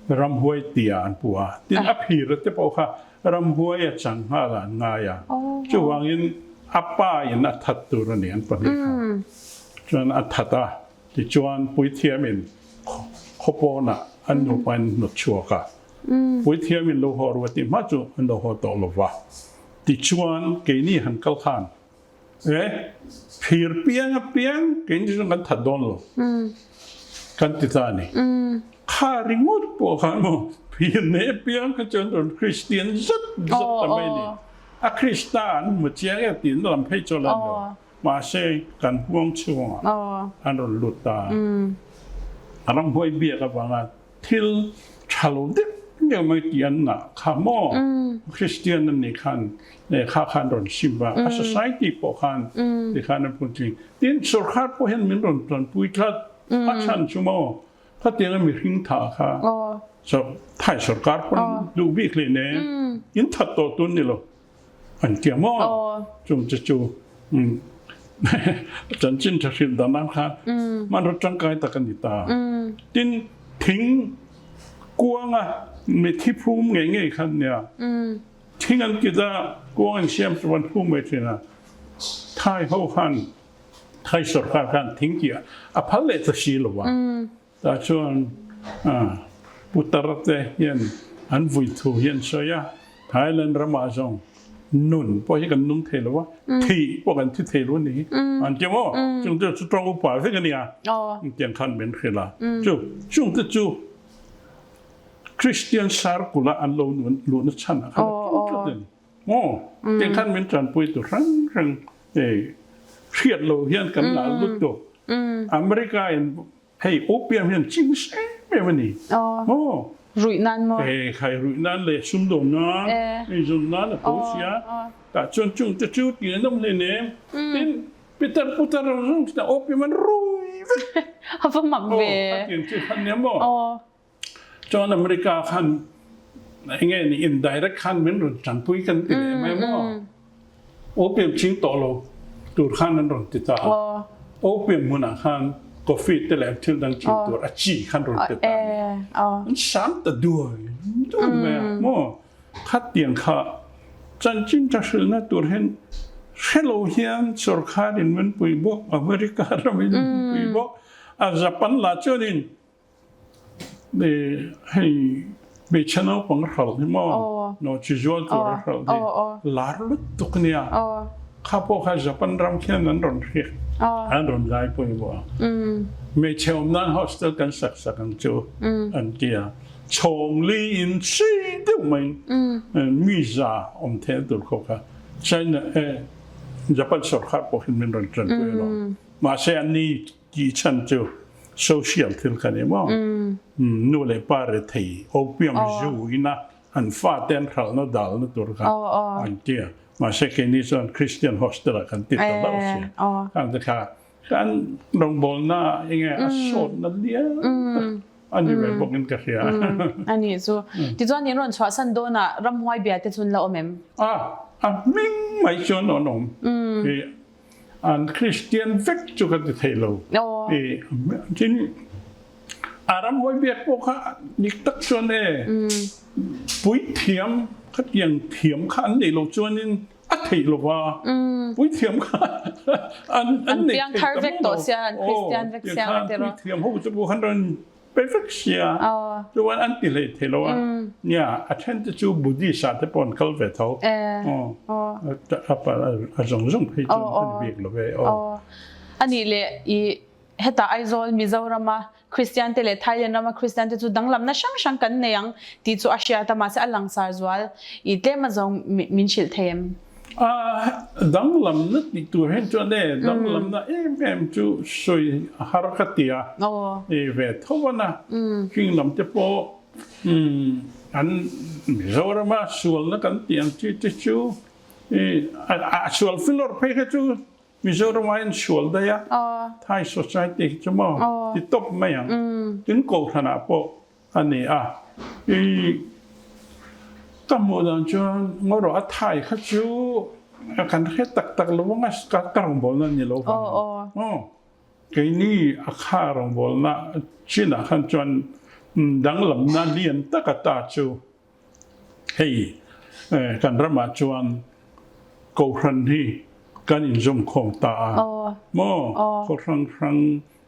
ramhuai tia an pu a, tin a phir te pawh kha ramhuai a chang nghal ah an ngai a, chuvangin a pa in a that tur a ni an pahnih kha chuan a that a, tichuan puithiam in khawpawn ah an nupa in hnawt chhuak a, puithiam in lo haw ru a tih hma chu an lo haw tawh lo va, tichuan keini han kal khan. E phir piang a piang keini chu kan that dawn lo kan ti ta a ni. Kha ringawt pawh khan maw phir nei apiang kha chuan rawn Kristian zat zat ta mai a ni. A Krista an hmu chiang e tihna lam phei chu a lan lo. Mahse kan huang chhungah an rawn lut ta a. A ramhuai biak avanga thil tha lo deuh deuh mai tih an ngah kha maw? Kristian an nih khan kha khan rawn sim a, a society pawh khan tikhan an phun thin. Tin, sorkar pawh hian min rawn tanpui tlat a chhan chu maw? Khatianga mihring tha kha Thai sorkar pawn duh bik hlei nen in that tawh tun ni lo an tia maw? Chung che chu chanchin tha hrilh dan ang kha hmanraw tangkai tak a ni ta. Tin, thing kuanga mithi phum ngei ngei kha nia. Thing an kit a, kuang an siam chu an phum mai thin a. Thai ho khan, Thai sorkar khan thing tih a phal leh ta si lo a. Tah chuan putar te hian an vui thu hi an sawi a, Thailand ramah zawng nun pawh hi kan nung thei lo a, thih pawh kan thi thei lo a ni hi an ti maw? Chung te chu tawng upa vek a nia, tiang khan min hrilh a, chu chung te chu Kristian sarkula an lo luhna chhan ah khan a tum tlat a ni. Maw? Tiang khan min tanpui tu hrang hrang hriat lo hian kan ngah lutuk. America in Hei opium hian ching em em a ni. Maw? Ruih nan maw? Eh, khai ruih nan leh sumdawn nan, inzun nan a to sia. Tah chuan chung te chu tih an awm hlein em. Tin, pitar putar ang zawng chuan opium an rui vek. A va mak ve. Aw, a tiang chu khan nia maw? Chuan America khan enge ni indirect khan min rawn tanpui kan ti leh mai maw? Opium ching tawh lo tur khan an rawn ti ta a. Opium hmunah khan coffee te leh thil dang chin tur a chi khan rawn pe ta a ni. An sam ta duai duai mai a maw? Khatiang kha chanchin tha hrilhna tur hian hre lo hian sorkharin min pui bawk, America ramin min pui bawk, a Japan lah chuanin Hei hmeichhe naupang hralh hi maw nawhchi zual tur a hralh hi lar lutuk nia. Kha pawh kha Japan ram khian an rawn hriat an rawn ngai pawimawh a. Hmeichhe awm nan hostel kan sak sak ang chu an ti a. Chhawng li in sei deuh mai mi za awm theih tur khawp kha China Japan sorkar pawh hian min rawn tanpui alawm. Mahse an ni Tih chhan chu social thil kha ni maw? Nu leh pa rethei opium zu ina an fate an hralhna dalna tur kha an ti a. Mahse keini chuan Christian hostel ah kan ti ta hlauh si. Khang te kha kan rawngbawlna enge a sawtna lian tak a ni ve bawkin ka hria. A nih chu. Tichuan in rawn chhuahsan dawnah ramhuai bia te chu an la awm em? A, a hming mai chuan an awm. An Kristian vek chu ka ti thei lo. Tin, a ramhuai biak pawh kha dik tak chuan e, puithiam khatiang thiam kha an neih loh chuanin a theih lo va, puithiam kha an nei thei ta maw lo. Puithiam ho chu pawh khan rawn Pe vek sia chuan an ti hlei thei lo a, nia a then te chu Buddhist ah te pawh an kal ve tho a zawng zawng phei chuan ka ni bik lo ve aw. A nih leh i hetah Aizawl Mizoram a Kristian te leh Thailand rama Kristian te chu danglamna hrang hrang kan nei ang tih chu a hriat a mahse a langsar zual i tlem a zawng min hrilh thei em? A danglamna tih tur hian chuan e danglamna em em chu sawi a har ka ti a, i ve tho a na hring lam te pawh an Mizorama sualna kan tih ang chi te chu i a sual filawr phei kha chu Mizorama hian sual daih a, Thai society hi chu maw ti tawp mai ang, tin Kohhranah pawh A ni a, i ka hmuh dan chuan ngaw rawh a thai kha chu kan hre tak tak lo ang a, ka rawngbawlna a ni lo vang ang. Aw, keini a kha rawngbawlna chinah khan chuan danglamna lian tak ata chu Hei kan ramah chuan Kohhran hi kan inzawmkhawm ta a maw? Khaw hrang hrang,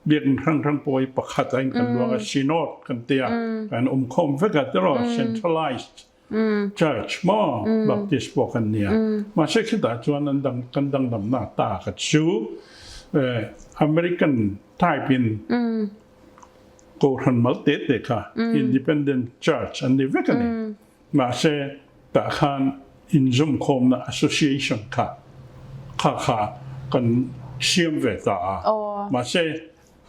biakinn hrang hrang pawh hi pakhat a in kan luang a, Synod kan ti a, kan awmkhawm vek a tiraw, centralized. Church maw Baptist pawh kan nia. Mahse khitah chuan an dang kan danglamna ta kha chu American type in Kohhran mal te te kha Independent Church an ni vek a ni. Mahse tah khan inzawmkhawmna association kha kha kha kan siam ve ta a. Mahse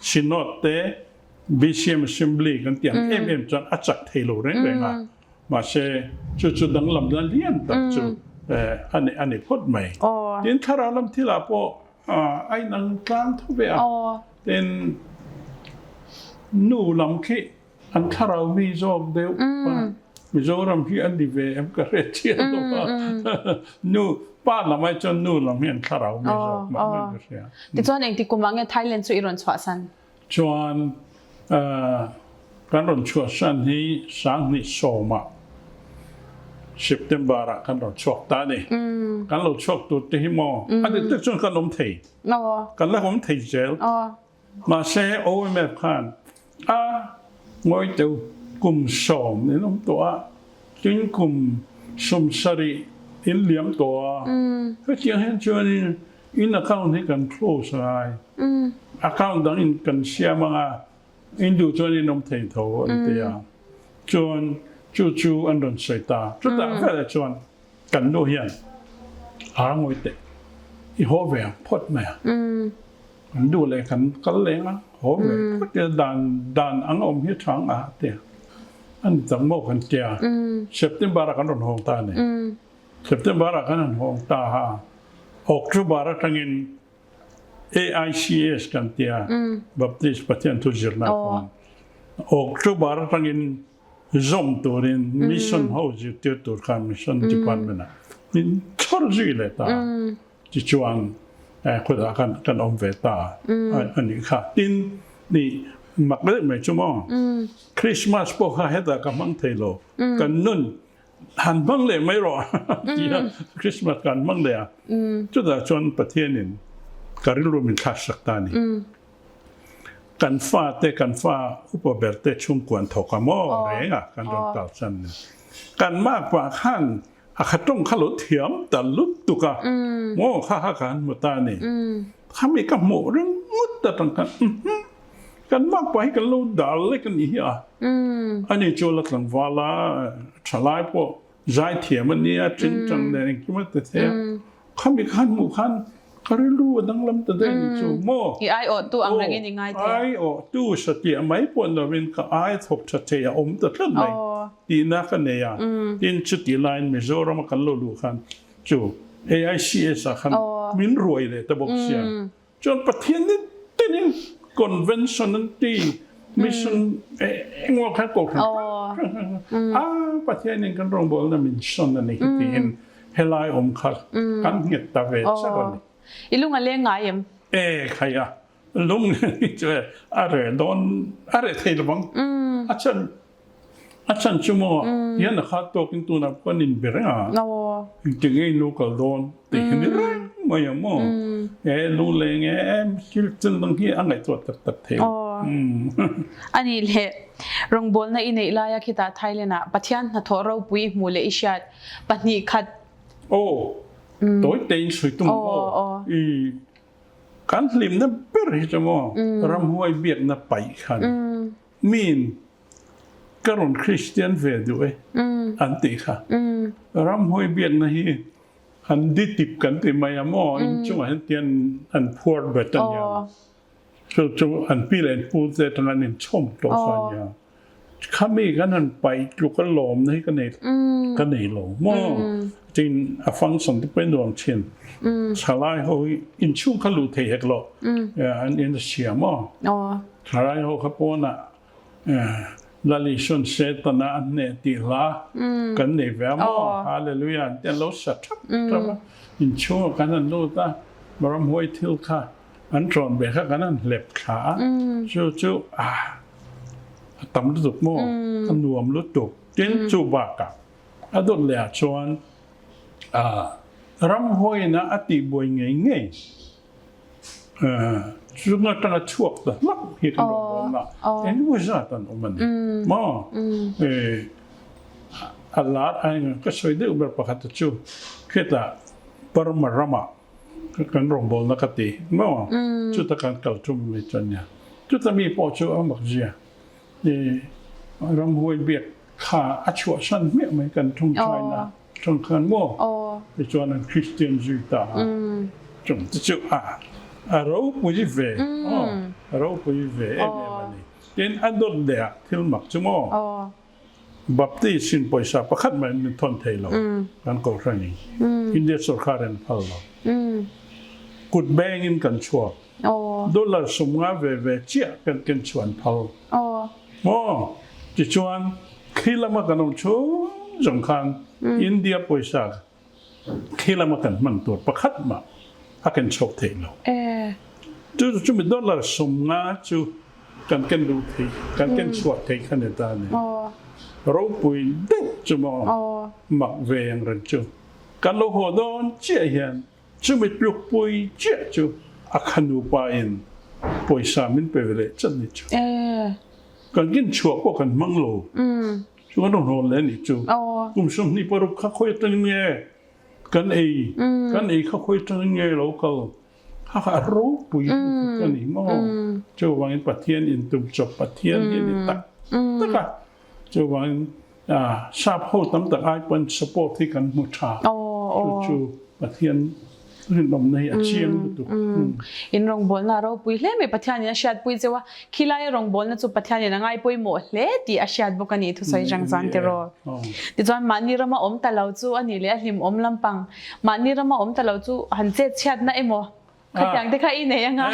Synod te BCM Assembly kan tih ang em em chuan a chak thei lo reng reng a. Mahse chu chu danglamna lian tak chu a ni a ni phawt mai. Tin thlarau lam thilah pawh a inang tlang tho ve a. Tin nu lam khi an thlarau mi zawk deuh a, Mizoram hi an ni ve em ka hre chiah lo a, nu pa lam ai chuan nu lam hi an thlarau mi zawk mah mai ka hria. Tichuan engti kum ah nge Thailand chu i rawn chhuahsan? Chuan kan rawn chhuahsan hi 2009 ah September ah kan rawn chhuak ta a ni. Kan lo chhuak tur te hi maw a dik tak chuan kan awm thei. Kan la awm thei zel. Mahse OMF khan a ngawi teuh kum 10 in awm tawh a, tin kum 70 in liam tawh a. Hetiang hian chuanin in account hi kan close ngai. Account dang in kan siam ang a, in duh chuan in awm thei tho an ti a. Chuan chu chu an rawn sawi ta. Chutah velah chuan Kan nu hian a ngawi teh i haw ve ang phawt mai a. Kan duh leh kan kal leng a, haw ve phawt ila dan dan ang awm hi tha ang a tia. A ni tak maw kan tia. September ah kan rawn hawng ta a ni. September ah kan han hawng ta a, October atangin AICS kan tia, Baptist Pathian thu zirna khawn. October atangin zawm turin mission ho zirtir tur khan mission department ah min chhawr zui leh ta tichuan khawdah khan kan awm ve ta a nih kha. Tin ni mak deuh mai chu maw Christmas pawh kha hetah ka hmang thei lo kan nun han hmang leh mai rawh tia Christmas kan hmang leh a chutah chuan Pathianin ka rilru min thlaksak ta a ni. Kan fate, kan fa upa ber te chhungkuan thawk a maw reng a kan rawn kalsan ni. Kan makpa khan a kha tawng kha lo thiam ta lutuk a maw kha kha kan hmu ta a ni. Khami ka hmuh ringawt atang khan kan makpa hi kan lo dal lek a ni hi a. Ani chu la tlangval a thalai pawh Zaithiam a nia, tingtang nen engkim a ti thei a. Khami khan hmuh khan ka rilru a danglam ta daih ni chu maw? I aiawhtu ang rengin i ngai thei a. Aiawhtu satliah mai pawh ni lovin ka ai thawk tha thei a awm ta tlat mai tihna ka nei a. Tin, chutih laiin Mizoram a kan lo luh khan chu AICS ah khan min ruai leh ta bawk sia. Chuan Pathian ni tinin convention an ti, mission engemaw kha kohhran hrang hrang hrang a Pathianin kan rawngbawlna min sawn a ni hi tiin helai awm kha kan nghet ta ve chak a ni. I lung a leng ngai em? E khai a, lung hi chu a reh dawn, a reh thei lovang. A chhan A chhan chu maw hian a khat tawkin tunah pawh an inbe reng a, engtik nge in lo kal dawn tih hi ni reng mai ang maw? He lungleng em thil thil dang hi a ngaihtuah tak tak thei. A nih leh rawngbawlna i neih laia khitah Thailand ah Pathian hnathawh ropui i hmuh leh i hriat 2 khat. Aw, tawi tein sawi tum ang aw. I kan hlimna ber hi chu maw ramhuai biakna paih kha a ni. Miin ka rawn Kristian ve duh e an tih kha. Ramhuai biakna hi an di tip kan ti mai a maw, inchungah hian tian an phuar bet a nia. Chu chu an pi leh an pu te atanga an inchhawm tawh kha a nia. Khami kan han paih tluk a lawmna hi ka nei ka nei lo maw. Tin a function te pawh hi nuam thin. Thalai ho hi inchhung kha luh thei hek lo an in a sia maw. Thalai ho kha pawnah Lalison Setana a hneh tih hla kan nei ve a maw? Hallelujah an ti an lo sa thap thap a, inchhungah kan han lut a, ramhuai thil kha an tawn ve kha kan han hlep thla a, chu chu a tam lutuk maw? A nuam lutuk. Tin, chu bakah a dawt leh ah chuan ramhuaiin a tihbuai ngei ngei. Chung atanga chhuak ta hlauh hi kan rawn dawn a, engemaw zat an awm a ni maw? A lar ai ka sawi deuh ber pakhat chu khitah Burma ramah kan rawngbawlna ka ti maw chuta kan kal tum mai chuan nia. Chuta mi pawh chu a mak zia i ramhuai biak kha a chhuahsan hmiah mai kan thawngthaina thawng khan maw tichuan an Kristian zui ta a chung te chu a a ropui ve aw a ropui ve em em a ni. Tin a dawt leh ah thil mak chu maw. Baptist in pawisa pakhat mai min thawn thei lo kan kohhran in India sorkar in phal lo. Kut beng in kan chhuak. Dollar 50 ve ve chiah kan ken chuan phal. Maw? Tichuan khi lama kan awm chhung zawng khan India pawisa khi lama kan hman tur pakhat mah a ken chhuak thei lo. Chu chumi dollar 50 chu kan ken luh thei, kan ken chhuak thei kha ni ta ni. Ropui deuh chu maw mak ve ang reng chu. Kan lo haw dawn chiah hian chumi tlukpui chiah chu a kha nupa in pawisa min pe ve leh chat ni chu. Kan ken chhuah pawh kan hmang lo. Chu kan rawn hawn leh a nih chu. Kum 26 kha khawi atangin nge kan ei, kan ei kha khawi atangin nge lo kal kha kha a ropui lutuk a ni maw? Chuvangin Pathian intum chawp Pathian hi a ni tak tak a. Chuvangin sap ho tam tak ai pawn support hi kan hmu tha. Chu chu Pathian rinawmna hi a chiang lutuk. In rawngbawlna a ropui hle mai Pathianin a hriatpui cheu a, khilai a rawngbawlna chu Pathianin a ngai pawimawh hle tih a hriat bawk a nih thusawi chang chuan tiraw. Tichuan mahni rama awm ta lo chu a nih leh a hlimawm lampang, mahni rama awm ta lo chu han chet chhiatna emaw khatiang te kha i nei anga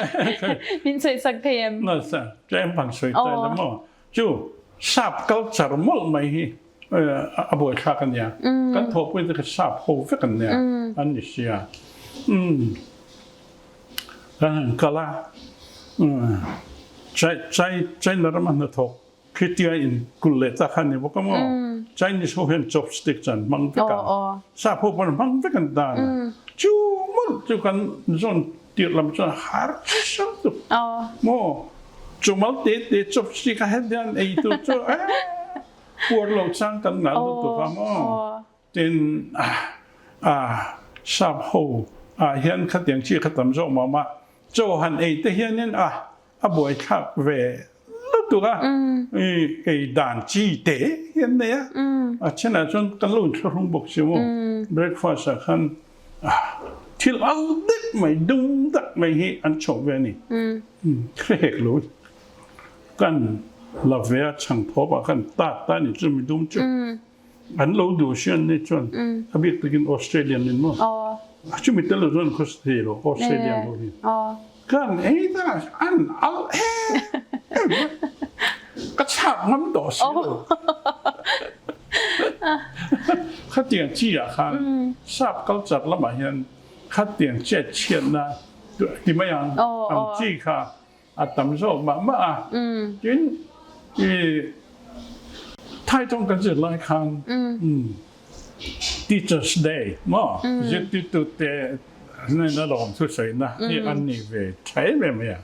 min sawisak thei em? Nasa, tlem han sawi ta ila maw? Chu sap culture mawlh mai hi a buaithlak a nia. Kan thawhpui te kha sap ho vek an nia, an ni sia. Kan han kal a, China rama hnathawk khitia in kulh leh ta kha a ni bawk a maw? Chinese ho hian chopstick chu an hmang vek a, sap ho pawh an hmang vek an tan a. Chu mawlh chu kan zawn tirh lam chuan har hrang tuk maw? Chumal te te chopstick a het hian ei tur chu puar lo chang kan ngah lutuk a maw? Tin, sap ho ah hian khatiang chi kha tam zawk mah mah chaw han ei te hianin a a buaithlak ve lutuk a, ei dan chi te hi an nei a, a thenah chuan kan lo inthlahrung bawk si maw, breakfast ah khan thil al deuh mai dum tak mai hi an chhawp ve a ni, hre hek lo kan la ve a chhang thawp ah khan tat ta a ni chu mi dum chu. An lo duh hrian ni chuan a bik takin Australian in maw? Chumi tel lo chuan khawsa thei lo Australian ho hi. Kan ei ta an al em em a, ka chhak ngam tawh si lo. Khatiang chi ah khan sap culture lamah hian khatiang chet chhiatna ti mai ang ang chi kha a tam zawk mah mah a. Tin, i Thai tawng kan zir lai khan Teachers Day maw zirtirtute hnena lawm thusawiina hi an ni ve tha em em mai a.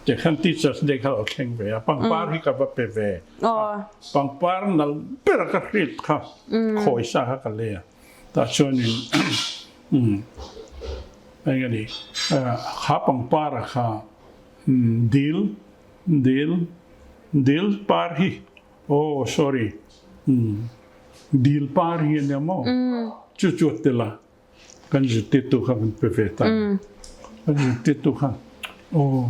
Tikhan Teachers Day kha lo thleng ve a, pangpar hi ka va pe ve a, pangpar nal ber ka hrit kha khawisa kha ka lei a. Tah chuanin eng a ni, kha pangpar a kha dil, dil, dil par hi, oh sorry, dil par hi a nia maw, chu chu a tel a, kan zirtirtu kha kan pe ve ta a ni. Kan zirtirtu kha, oh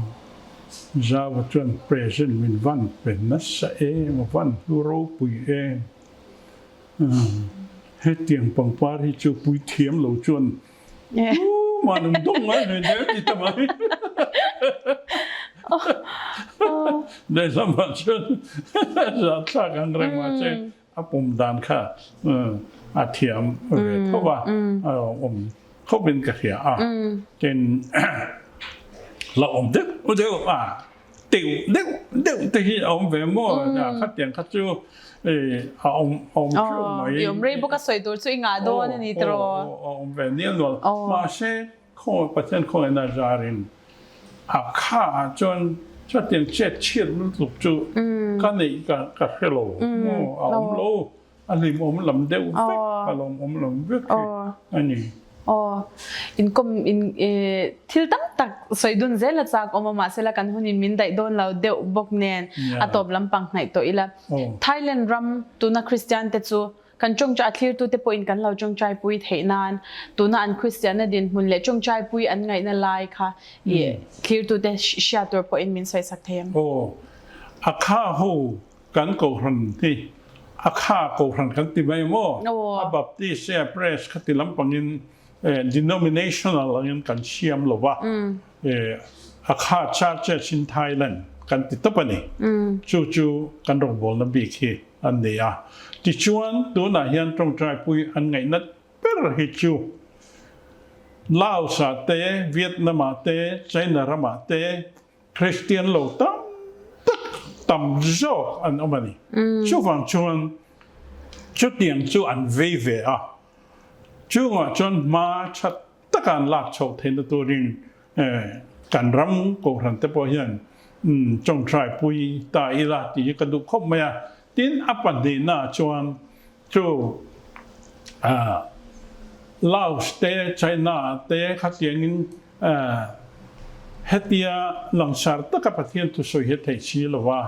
Zava chuan present min van pe nasa em, a van hlu ropui em. Hetiang pangpar hi chu pui thiam lo chuan tumah an dawng ngai hlei hle ti ta mai. Lehlamah chuan zahthlak ang reng mahse a pum dan kha a thiam ve tho a, a awm khawpin ka hria a. Tin la awm deuh deuh a. Deuh deuh deuh te hi a awm ve maw? Khatiang kha chu a awm awm theuh mai. I awm rei bawk a sawi tur chu i ngah dawn a ni tiraw? A awm ve nial nual. Mahse khaw Pathian khawngaihna zarin a kha ah chuan chutiang chet chhiat lutuk chu ka neih ka hre lo maw? A awm lo. A hlimawm lam deuh vek, a lawmawm lam vek hi a ni. Aw, inkawm in thil tam tak sawi dun zel a chak awm a, mahsela kan hunin min daih dawn lo deuh bawk nen a tawp lampang hnaih tawh ila. Thailand ram tuna Kristian te chu kan tawngtai a thlirtute pawhin kan lo tawngtaipui theih nan tuna an Kristianna dinhmun leh tawngtaipui an ngaihna lai kha i thlirtute hriat tur pawhin min sawisak thei em? Aw, a kha ho Kan kohhran hi a kha kohhran kan ti mai maw? A Baptist e a Press kha ti lampangin denominational angin kan siam lo va, a kha churches in Thailand kan ti tawp a ni. Chu chu kan rawngbawlna bik hi an ni a. Tichuan tunah hian tawngtaipui an ngaihnat ber hi chu Laos ah te, Vietnam ah te, China ramah te, Kristian lo tam tak tam zawk an awm a ni. Chuvang chuan chutiang chu an vei ve a, chungah chuan hma tha taka an lak chhoh theihna turin kan ram kohhran te pawh hian tawngtai pui ta ila tih hi ka duh khawp mai a. Tin, a pahnihnaah chuan chu Laos te, China te khatiangin Hetia langsar taka Pathian thusawi hi a theih si lo va,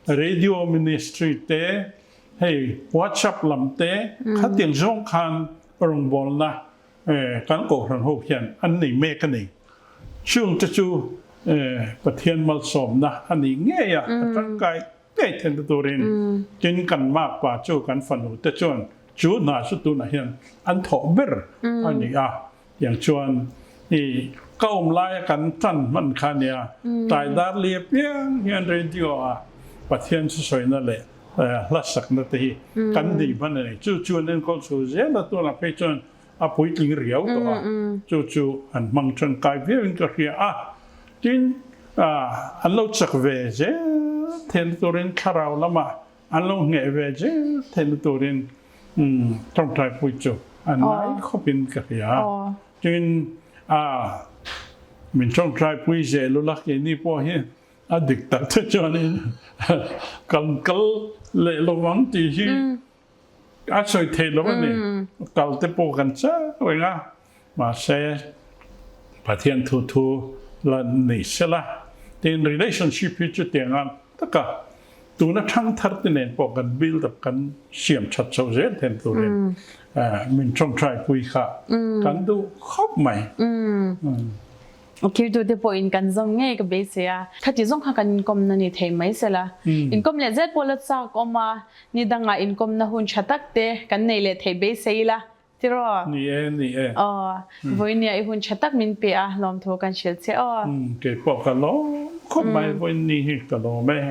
radio ministry te, hei WhatsApp lam te khatiang zawng khan rawngbawlna kan kohhran ho hian an nei mek a ni. Chung te chu Pathian malsawmna a nih ngei a, a tangkai ngei theihna turin tin kan makpa chu kan fanu te chuan chu hna chu tunah hian an thawh ber a ni a. Tiang chuan i ka awm laia kan tan hman kha nia, tlai dar li apiang hian radio ah Pathian thusawina leh hla sakna te hi kan nei hman a ni. Chu chu an enkawl chho zel a, tunah phei chuan a puitling riau tawh a, chu chu an hmang tangkai viauin ka hria a. Tin, an lo chak ve zel theihna turin thlarau lamah An lo ngheh ve zel theihna turin tawngtaipui chu a ngai khawpin ka hria. Tin, min tawngtaipui zel ula keini pawh hi a dik tak te chuanin kan kal leh lovang tih hi a sawi thei lo a ni. Kal te pawh kan chak reng a, mahse Pathian thu thu la nei sela. Tin, relationship hi chutianga taka Tuna thangthar te nen pawh kan build up kan siam that chho zel them turin min tawngtai pui kha kan duh khawp mai. Kirtu te pawhin kan zawm ngei ka beisei a. Khati zawng kha kan inkawmna ni thei mai sela. Inkawm leh zel pawh la chak awm a, ni dangah inkawmna hun tha tak te kan nei leh thei beisei ila Tiraw? Ni e, ni e. Aw, vawinia i hun tha tak min pe a, lawmthu kan hrilh che aw. Keipawh ka lawm khawp mai, vawiin ni hi ka lawm e.